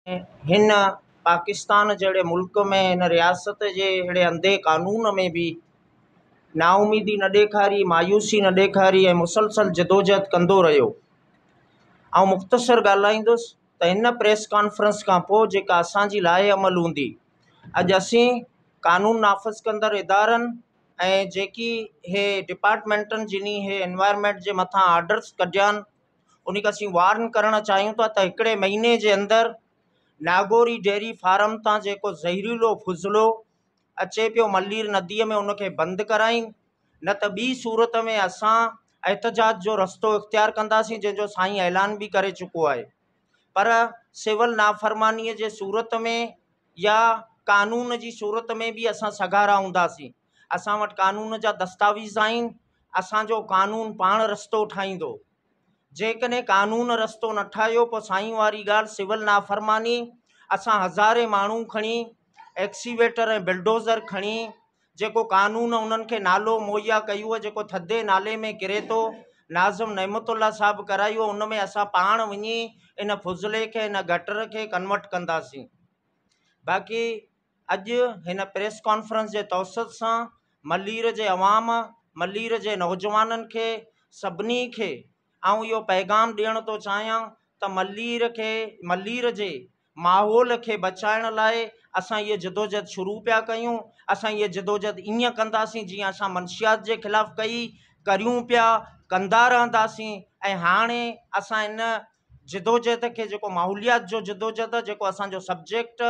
هن پاڪستان جهڙي ملڪ ۾ هن رياست جي اهڙي انڌي قانون ۾ به نااميدي نه ڏيکاري، مايوسي نه ڏيکاري ۽ مسلسل جدوجهد ڪندو رهيو. آئون مختصر ڳالهائيندس ته هن پريس ڪانفرنس کان پوء جيڪا اسان جي لاء عمل هوندي، اڄ اسين قانون نافذ ڪندڙ ادارن ۽ جيڪي هي ڊپارٽمينٽن جني هي انوائرمينٽ جي مٿان آرڊرس ڪڍيا آهن، ان کي اسين وارن ڪرڻ چاهيون ٿا ته هڪڙي مهيني جي اندر ناگوري ڊيري فارم تان جيڪو زهريلو فضلو اچي پيو ملير نديء ۾ ان کي بند ڪرائين، نه ته ٻي صورت ۾ اسان احتجاج جو رستو اختيار ڪنداسين، جنهن جو سائين اعلان به ڪري چڪو آهي. پر سول نافرمانيء جي صورت ۾ يا قانون جي صورت ۾ به اسان سگهارا هونداسين. اسان وٽ قانون جا دستاويز آهن، اسان جو قانون پاڻ رستو ٺاهيندو. جيڪڏهن قانون رستو نه ٺاهيو پوء سائين واري ڳالهه سول نافرماني اسان هزارين ماڻهو کڻي ايڪسيويٽر ۽ بلڊوزر کڻي جيڪو قانون انهن کي نالو مهيا ڪيو جيڪو ٿڌي نالي ۾ ڪري ٿو ناظم نعمت الله صاحب ڪرايو ان ۾ اسان پاڻ وڃي ان فضلي کي ان گٽر کي ڪنورٽ ڪنداسين. باقي اڄ هن پريس ڪانفرنس جي توسط سان ملير جي عوام، ملير جي نوجوانن کي سڀني کي آئون اهو پيغام ڏيڻ ٿو چاهيان ته ملير کي ملير جي ماحول کي بچائڻ لاء اسان هيء جدوجهد شروع پيا ڪيون، اسان هيء جدوجهد ائين ڪنداسين جيئن اسان منشيات جي خلاف ڪئي، ڪريون پيا، ڪندا رهنداسين ۽ هاڻي اسان ان جدوجهد کي جيڪو ماحوليات جو جدوجهد جيڪو اسان جو سبجيڪٽ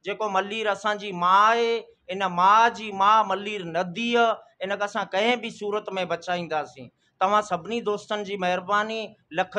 جيڪو ملير اسان جي ماء آهي ان ماء جي ماء ملير ندي ان کي اسان ڪنهن به صورت ۾ بچائينداسين. توهان سڀني دوستن جي مهرباني لک.